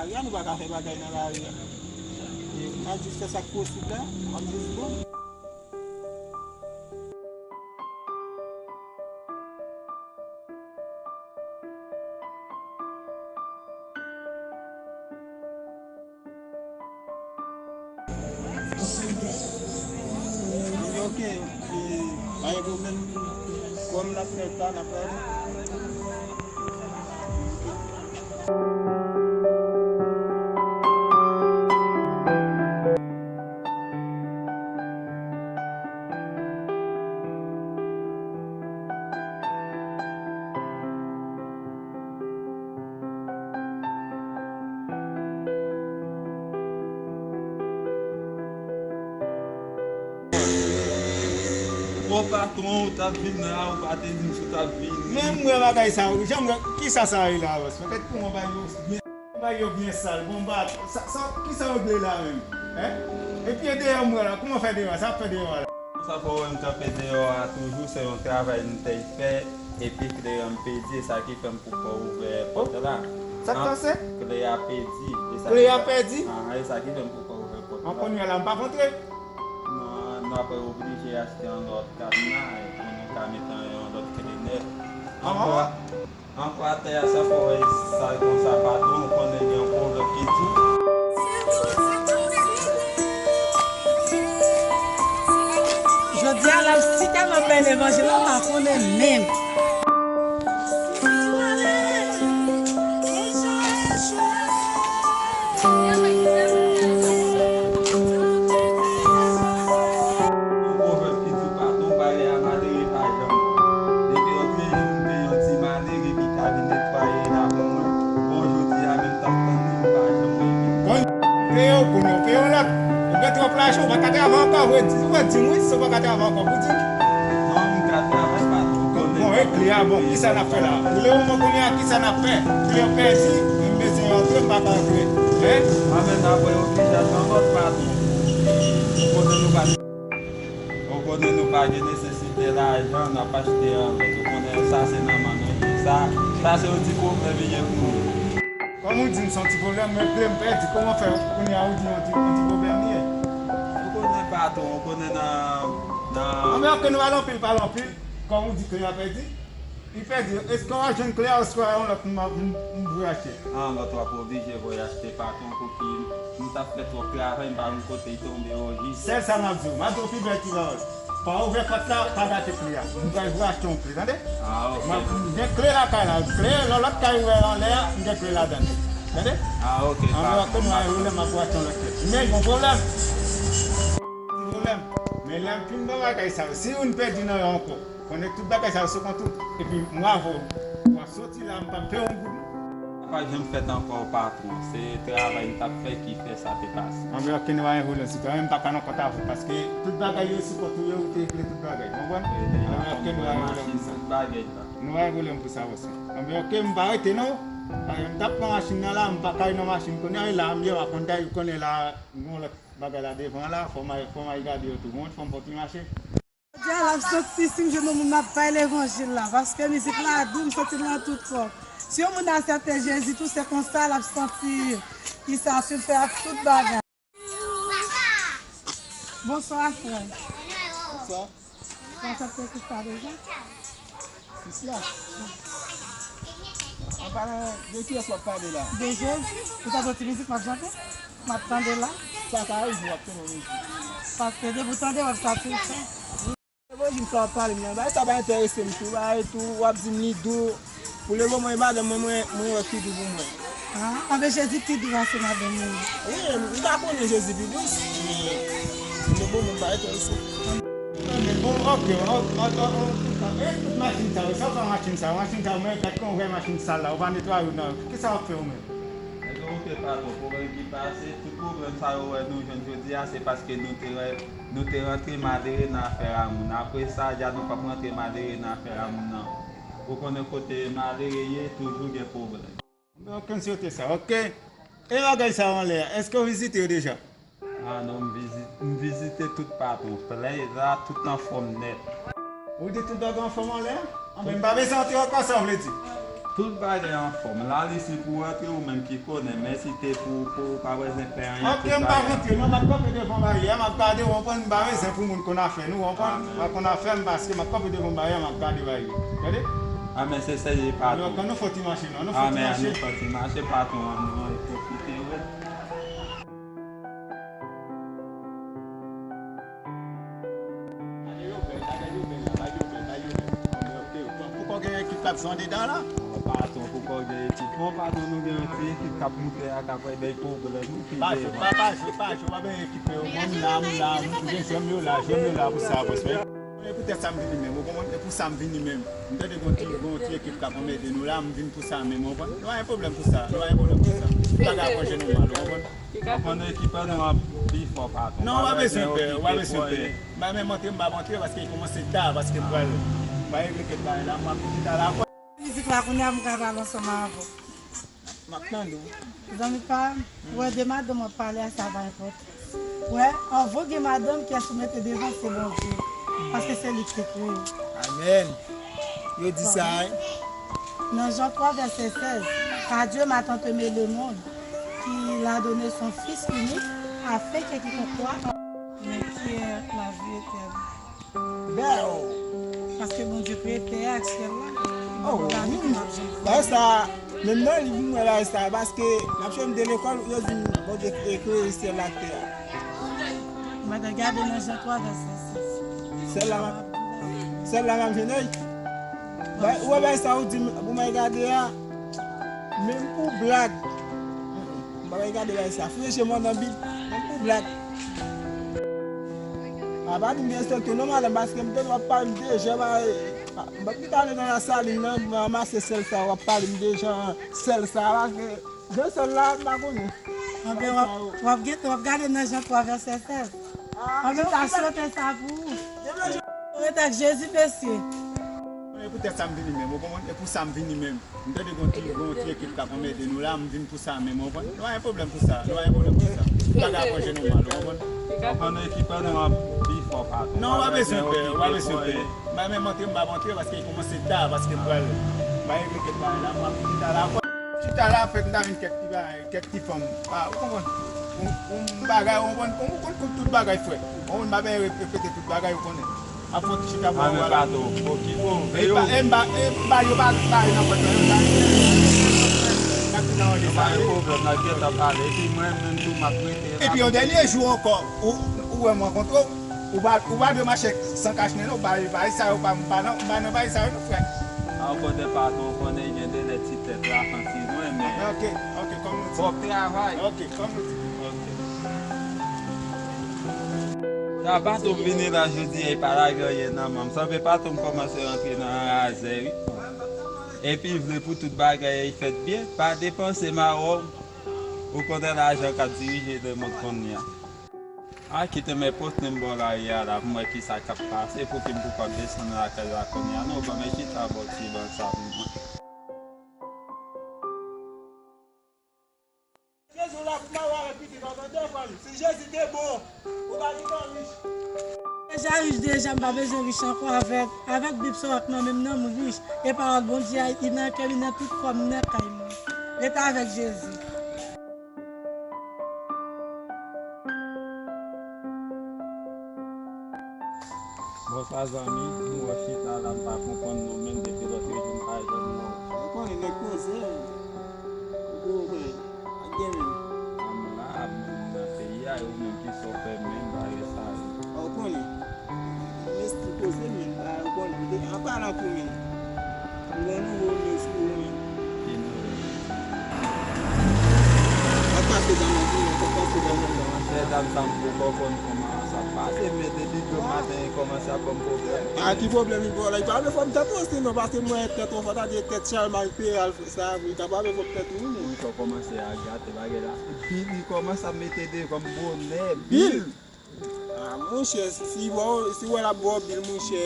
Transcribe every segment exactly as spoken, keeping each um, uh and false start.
Lari a, nou pa ka fè bagay nan lari a. E, n a jis fè sa k posib la, n ap jis bon. Ok, e, pa gen pwoblèm. Kòm n ap fè sa, n ap fè. Bon, patwon, ou t ap vin la, ou pa te di m si w t ap vin. Men m wè bagay sa yo, jan m wè, kisa sa ye la, bòs? Petèt pou mwen ba yo byen, ba yo byen sal. Bon, ba, sa, sa, kisa yo regle la menm? Hein? Epi e deyò m wè la, kòman fè deyò a? Sa ap fè deyò a la? Sa fè w wè m kanpe deyò a toujou, se yon travay m te fè, epi kle an pèdi, e sa ki fè m poko ouvè pòt la. Sa k pase? Kle a pèdi, e sa ki fè m poko ouvè pòt la. An, kounye a la, m p ap antre? Non, nou ap oblije achte yon lòt kadna, epi nou ka mete yon lòt kle nèf. Ankò, ankò atè a, sa fè w wè sal konsa, patwon, ou konnen gen yon pwovèb ki di. Jodi a la, si tèlman bèl levanjil la, ou pa konnen menm. Yon pwovèb ki di, patwon, bagay a malere pa janm bon. Depi lòt jou m te yon ti malere ki t ale netwaye lakou mwen, bon, jodi a menm t ap tann li, m pa janm revin. Bon, peye w, kounye a w peye yon lòt. Ou gen twòp lajan, ou pa ka travay ankò, vre di, ou vre di m wi, si w pa ka travay ankò, pou di m. Non, m ka travay, patwon, konnen. Bon, e kle a, bon, kisa n ap fè la? Kle w, mwen konnen a kisa n ap fè. Kle w pèdi, m bezwen antre, m pa ka antre. Hein? Anben, n ap wè oblije al nan lòt patwon. Ou konnen nou pa, ou konnen nou pa gen nesesite lajan, n ap achte yon lòt. Ou konnen sa se nan men nou ye. Sa, sa se yon ti pwoblèm li ye pou nou. Kòm ou di m se yon ti pwoblèm, men kle m pèdi, kòman fè kounye a ou di yon ti, yon ti pwoblèm li ye? Ou konnen patwon, ou konnen nan, nan. Anben, ok, nou pale anpil, pale anpil. Kòm ou di kle a pèdi, li pèdi. Èske w a jwenn kle a oswa yon lòt m, m, m voye achte? Yon lòt w ap oblije voye achte patwon, pouki m t ap fè twòp travay, m pa konn kote l tonbe o jis. Sèl sa m ap di w, m ap di w pi bèl ti pawòl. Pa ouvè pòt la, pa gate kle a. M pral voye achte yon kle, tande? Ah, ok. M ap, m gen kle lakay la. Kle, lò lòt kay ou wè anlè a, m gen kle ladan l. Tande? Ah, ok, patwon. Anben, ok, nou al woule, m ap voye achte yon lòt kle. Men, gon pwoblèm. Ti pwoblèm. Men lè m fin ban bagay sa yo, si youn pèdi nan yo ankò, konnen tout bagay sa yo sou kont ou. Epi, m bravo. W ap soti la, m p ap peye yon goud. Sa pa janm fèt ankò, patwon. Se travay m t ap fè ki fè sa te pase. Anben, ok, nou pa gen pwoblèm, sitwayen, m pa ka nan kont avè w, paske tout bagay yo sou kont ou ye, ou te regle tout bagay, konprann? Anben, ok, nou pa gen pwoblèm pou sa. Nou pa gen pwoblèm pou sa, bòs mwen. Anben, ok, m pa rete non. Paske m t ap pran machin nan la, m pa ka al nan machin kounye a, e la m ye, w ap konn, ou konnen la, gon lòt bagay la devan la, fò m al, fò m al gade yo tou, fò m fè yon ti mache. Jodi a la, m santi si m jwenn yon moun m ap bay levanjil la, paske mizik la dou, m santi l nan tout kò m. Si yon moun aksepte Jezi tou, se konsa l ap santi li, sa ap fè ak tout bagay. Bonswa, frè. Bonswa. Ou aksepte Kris la deja? Kris la? An palan de kiyès w ap pale la? De Jezi. Ou tande yon ti mizik m ap chante? M ap tande la. Sa ka rive w ap tande yon mizik. Paske depi w tande, w ap chante sa. Levanjil sa w ap pale m nan, bagay sa pa enterese m tou, bagay tou, w ap di m li dou. Pou lemoman e madanm mwen, mwen, mwen wè ki dou pou mwen. Ah, anben Jezi pi dou pase madanm ou. Wi, m ta konnen Jezi pi dous, men lemoman m pa enterese. Bon, ok, ok, ok, ok, ok, e tout machin sa yo, sa w fè machin sa yo, machin sa yo, mwen gad kon vre machin sal la, ou pa netwaye yo nan, kisa w ap fè ou menm? Ebyen, ok, patwon, pwoblèm ki pase, tout pwoblèm sa yo wè nou jwenn jodi a, se paske nou te, nou te rantre malere nan afè a moun. Apre sa, ja nou p ap rantre malere nan afè a moun nan. Ou konnen kote malere ye, toujou gen pwoblèm. Anben, ok, m swete sa, ok. E bagay sa yo anlè a, èske w vizite yo deja? Ah non, m vizit, m vizite tout patwon. Plèy la, tout anfòm nèt. Ou di tout bagay anfòm anlè a? Anben, m pa bezwen antre ankò, sa w vle di? Tout bagay anfòm. Lalis li pou rantre, ou menm ki konnen, men si te pou, pou ou pa bezwen fè anyen. Ok, m pa rantre non, m ap kanpe devan baryè a, m ap gade, ou konprann, m pa bezwen pou moun konn afè nou, ou konprann, m pa konn afè m, paske m ap kanpe devan baryè a, m ap gade baryè a. Tande? Amèn, se sèye patwon. Ann nou fè ti mache non, ann nou fè ti mache. Amèn, ann nou fè ti mache patwon an, nou pwofite, wi. Pou kò gen ekip k ap jwe andedan la? Patwon, pou kò gen ekip. Bon, patwon, nou gen yon ti ekip k ap moute a, k ap bay pwoblèm. Pa jwe, pa, pa jwe, pa jwe, pa bay ekip yo. Moun la, moun la, moun, jèm yo la, jèm yo la pou sa, bòs, wi. E poutèt sa m vini menm, ou konprann? E pou sa m vini menm. M tande gon ti, gon ti ekip k ap anmède nou la, m vin pou sa menm, ou konprann? Nou pa gen pwoblèm pou sa, nou pa gen pwoblèm pou sa. Tout bagay ap ranje nòmal, ou konprann? Konprann, ekip an nou an pi fò, patwon. Non, w pa bezwen pè, w pa bezwen pè. M pa menm antre, m p ap antre paske l kòmanse ta, paske m pral, m pral regle kèk bagay la, m ap vin ta la. Mizik la kounye a, m ka pale ansanm avè w. M ap tande w. Zanmi pa m, wè de madanm w ap pale a, sa pa enpòtan. Wè, anvan w gen madanm, kiyès ou mete devan, se Bondye. Paske se li ki te kreye w. Amèn. Yo di sa, wi. Nan Jan twa vèsè sèz, car Dieu a tant aimé le monde qu'il a donné son Fils unique, afin que quiconque croit en... Mais qui est la vie éternelle. Bèl. Paske Bondye kreye tè a ak syèl la. Oh, wi. Bagay sa, menm nan liv mwen bagay sa, paske n ap chèche de lekòl, yo di Bondye kreye syèl la ak tè a. Mwen te gade nan Jan twa vèsè sis. Sèl la m ap, sèl la m ap jwenn, wi. Ou wè bagay sa ou di m pou mwen gade a, menm pou blag. M pa bay gade bagay sa. Fouye je m nan Bib, menm pou blag. A pa di m gen sèl tou non, madanm, paske m te w ap pale m deja, ba, m pa t pale nan Lasalin nan, m ranmase sèl sa w ap pale m deja, sèl sa, paske gen sèl la, m pa konnen. Anben, w ap, w ap gete, w ap gade nan Jan twa vèsè sèz. Anben, m ta chante sa pou ou. Rete ak Jezi, mesye. E poutèt sa m vini menm, ou konprann? E pou sa m vini menm. M tande gon ti, gon ti ekip k ap anmède nou la, m vin pou sa menm, ou konprann? Nou pa gen pwoblèm pou sa, nou pa gen pwoblèm pou sa. Tout bagay ap ranje nòmal, ou konprann? Konprann, ekip an nou an pi fò, patwon. Non, w pa bezwen pè, w pa bezwen pè. M pa menm antre, m p ap antre paske l kòmanse ta, paske m pral, m pral regle kèk bagay la, m ap chita la. Chita la, fèk m ta jwenn kèk ti bagay, kèk ti fanm. A, ou konprann? Yon, yon bagay, ou konprann? Ou konn kout tout bagay, frè. Ou konprann, m pa bezwen repete tout bagay, ou konnen. Ap fè yon ti chita pou wè la. Patwon, okipe w, veye w. E m ba, e m ba yo pa, pa nan pòt la, yo pa. N ap vin nan yon desa. Yo pa gen pwoblèm, n ap gentan pale. Epi mwen menm tou, m ap rete la. Epi yon dènye jou ankò, ou, ou wè m rankontre w, ou pa, ou pa dwe mache san kach nen non, bagay sa yo pa, m pa nan, m pa nan bagay sa yo non, frè. A, ou konnen patwon, ou konnen gen de lè ti tèt la santi nou, men. Ok, ok, kòm nou di. Bon travay. Ok, kòm nou di. Ok. Sa patwon m vini la jodi a, e pa lage anyen nan men m. Sanble patwon m kòmanse rantre nan anrazè, wi. Epi l vle pou tout bagay fèt byen, pa depanse mawon. Ou konnen lajan k ap dirije lemonn kounye a. A, kite m poste m bò lari a la, pou m wè kisa k ap pase, pou fin pou pa m desann lakay la kounye a. Non, ban m chita bò ti ban sa pou mwen. Jezi w la pou mawo avèk pitit ou, tande frè m. Si Jezi te bon, ou pa gentan rich. Deja rich deja, m pa bezwen rich ankò avèk, avèk Bib sa w ap nan men m nan, m rich. E pawòl Bondye a, li nan kè m, li nan tout kò m, li nan kay mwen. Rete avèk Jezi. Bonswa zanmi, m wè w chita la, m pa konprann non, menm depi lòt jou m pa janm wè w. Ou konnen nèg poze, ou gwo vre, pa t gen menm. A m la, a m nan peyi a, e ou menm kisa w fè menm bagay sa yo? A ou konnen, m espri poze menm, bagay ou konnen, m te an palan pou menm. M gen nouvo news pou ou menm. Ki nouvèl? Sa k pase dan mond lan, sa k pase dan mond lan? Monchè, dam sa m poko konn kòman sa ap pase, men depi demen maten li kòmanse ap ban m pwoblèm. A, ki pwoblèm li ba w la? Li pa vle fè m tèt wont non, paske m wè tèt wont, sa ta di tèt Chalmay Peral sa, li ta pa vle fè m tèt wont non. Monchè, w kòmanse a gate bagay la. Bil, li kòmanse ap mete devan m bonè. Bil! A, monchè, si w, si w wè l ap ba w bil, monchè,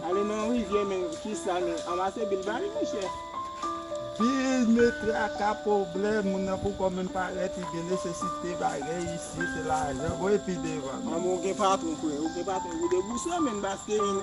ale nan rivyè, men, kisa, men, anmase bil ba li, monchè. Bil, men, traka, pwoblèm, moun nan poko menm parèt, li gen nesesite, bagay, isi, se lajan, bon, epi devan. An, men, ou gen patwon, frè, ou gen patwon, ou debouse, men, paske, men,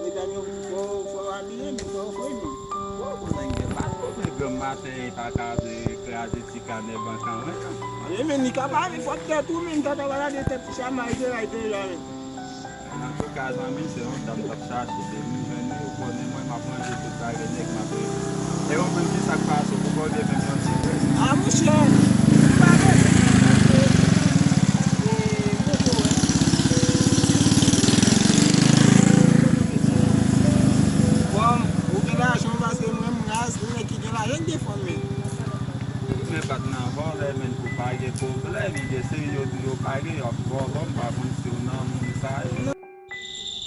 medam yo, fò, fò w abiye, men, fò w fre, men. Ou konnen gen bato, men granm maten, e pa ka vle kraze ti kanè bank an, wi. Wi, men li ka pa vin fòt tèt ou, men tata va lage tèt ti chama, li te la, li te la, men. Antouka, zanmi, se yon dam t ap chache, depi m jwenn li, ou konnen mwen, m ap manje tout bagay nèg, m ap rete. E ou menm, ki sa k pase, ou poko gen menm yon ti kè? A, monchè, m pa gen menm yon ti kè, e, m poko wè. Bon, ou gen lajan, paske mwen, m raz, nèg ki gen lajan, ki gen fanmi. Men bat nan vòlè, men pou pa gen pwoblèm, gen seri yo tou yo pa gen, y ap vòlò, m pa konn si w nan moun sa yo.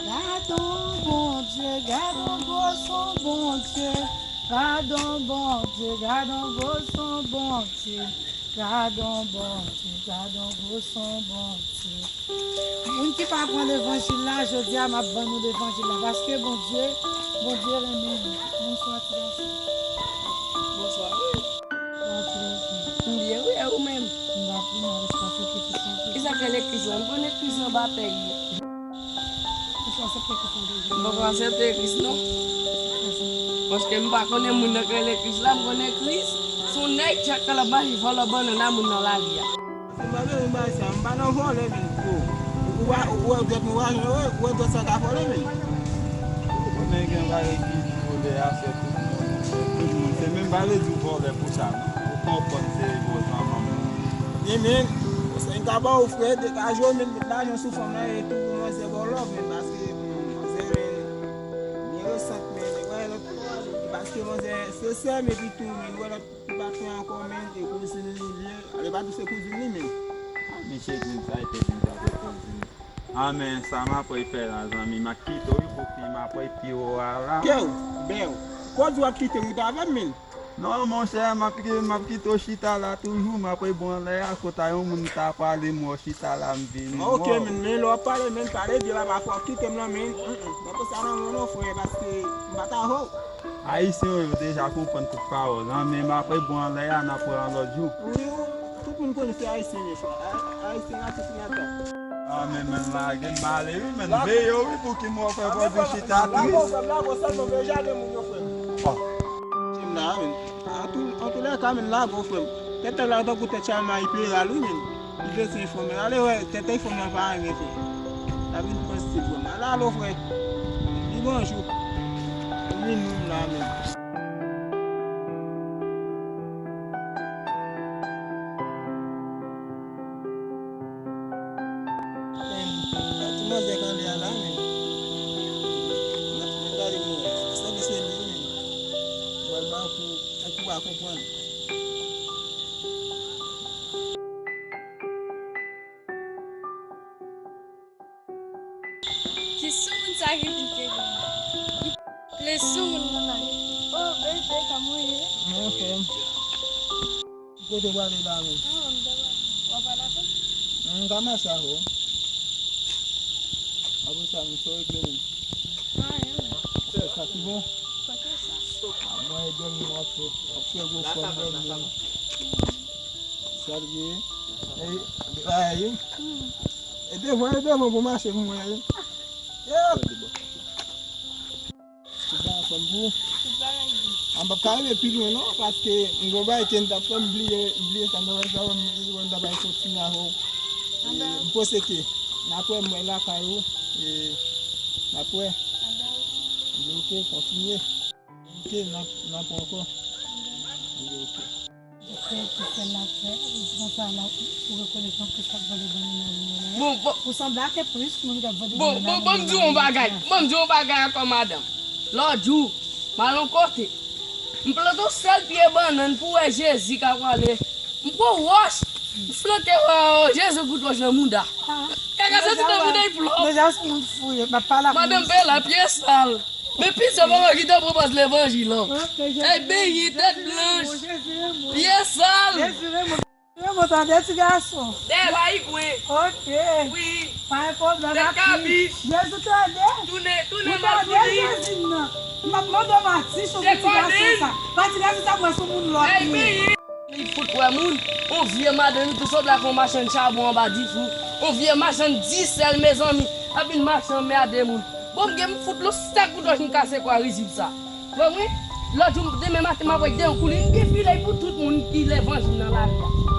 Gadon Bondye, gadon gwo son Bondye, gadon Bondye, gadon gwo son Bondye, gadon Bondye, gadon gwo son Bondye. Moun ki pa pran levanjil la, jodi a m ap ban nou levanjil la, paske Bondye, Bondye renmen nou. Bonswa, ti gason. Bonswa, wi. Bonswa, ti gason. M byen, wi, e ou menm? M pa pi mal, paske ki sa ki. Ki sa k rele kriz la? M konnen kriz la anba pèyi. Ou pa aksepte kriz la deja? M poko aksepte kriz, non. Paske m pa konnen moun nan k rele kriz la, m konnen kriz. Se yon nèg k ap mache vòlò bannann a moun nan lari a. Se pa vre, m pa sa, m pa nan vòlè, men, bro. Ou pa, ou wè dwèt mwen pa jan yo ye, ou wè dwèt sa ka vòlè, men. Ou konnen gen bagay ki vòlè a, se tout moun. Tout moun. Se menm pa vle di w vòlè pou sa, non. Ou konprann se vòlè manman. Ye, men, se m ka ba w, frè, degaje w, men, met lajan sou fanm nan, e tou, manzè ba w love, men, paske, bon, manzè, men, li resant, men, li wè lòt, paske manzè se sè m, epi tou, men, li wè lòt. Li pa fè ankò, men, e kouzin li ye. Ale pa di se kouzin li, men. A, misye di m sa, e te di m sa, se kouzin li. A, men, sa m ap fè la, zanmi, m ap kite w, wi, pou fi m ap pi wo a la. Kè w, bè w. Kò di w ap kite m, ou t avè m, men. Non, monchè, m ap ki-, m ap kite w chita la toujou, m ap bon anlè a, kòta yon moun ta pale, m wè w chita la, m vini. Ok, men, men lè w ap pale, men, pale byen la, pa fò w kite m nan, men, mm, mm. Mwen pa sa nan, non, non, frè, paske m pa ta ho. Ayisyen yo, yo deja konprann tout pawòl, an, men m ap bon anlè a, n ap wè yon lòt jou. Wi, tout moun konnen se Ayisyen, men, frè. Ay-, Ayisyen, atis, men, ata. A, men, men, lage m ale, wi, men, veye w, wi, pou ki m wè w fè pwodui chita tris. Lage w, frè, lage w, sèlman veye jaden moun yo, frè. Ò. Tim la, men. An tou, an tou lè ka, men, lage w, frè m. Tèt la tankou tèt chalma iperal, wi, men. Li bezwen fò, men. Ale wè, tèt fò nan pa anyen, frè. L ap vin pran stil, frè m. Ale, ale, frè. Li bonjou. Li nou la, men. Men, ti manzè k anlè a la, men. N ap, n ap gade, men. Sa ki se li, men. Mwen, mwen, pou, pou pa konprann. Ki soumoun sa ki pike pou mwen? Plis soumoun nan la. Oh, bebe, kòman w ye? Mwen anfòm. Kote w ale la menm? Ah, m ta pral. W ap pale avè m? M ka mache avè w. Apre sa, m sou regle menm. Anyen, men. Sè, sa ki bon? Kote sa? Ah, mwen e dòmi m ap fè. M ap fè gwo fòm dòmi. Sa l ye? E, bagay yo. E devan, e devan pou mache pou mwen, e. Yo! Tout bagay fè m pou. Tout bagay di. M p ap ka rive pi lwen non, paske m gon bagay ke m t ap fè, m bliye, m bliye sa, m t ap fè sa, m, m t ap kontinye avè w. E, m panse ke n ap wè, m wè lakay ou, e, n ap wè. M di, ok, kontinye. Ok, n ap, n ap wè ankò. M di, ok. Frè, ti sèl la, frè, konsa la, ou rekonesan pou sa k vòlè bannann nan moun yo la. Bon, bon. Ou sanble ak plis moun k ap vòlè bannann nan moun yo la. Bon, bon, bon, m di yon bagay. Bon, m di yon bagay ankò, madanm. Lòt jou, m al yon kote. M plante yon sèl pye bannann pou wè Jezi ka pwale. M pran wòch. M flote, wè, Jezi kout wòch nan mouda. Kaka soti nan mouda, li pwòp. Deja, se moun fou, m ap pale ak moun. Madanm, pe la, pye sal. Men pizza pa mwen ki te pran pòz levanjil lan. Ey, benyen, tèt blanch, pye sal. Jezi renmen w tande, ti gason. Dèyè mayigwen. Ok. Wi. Pa gen pwoblèm, tèt kabich. Jezi tande. Tounen, tounen mal pou li. Jezi nan. M ap mande w, Matich, yon ti gason sa. Pa ti gason sa, mwen sou moun lòt li. Ey, benyen. Li fout wè moun, on vye madanm, li tou sanble ak on machann chabon anba difou, on vye machann disèl, mezanmi, ap vin mache anmède moun. Bon, m gen m fout lou sèk kout wòch m kase kwa rizib sa. Bon, wi. Lòt jou, demen maten, m ap wè deyo kouli. M gen filèy pou tout moun ki levanjil nan lari a.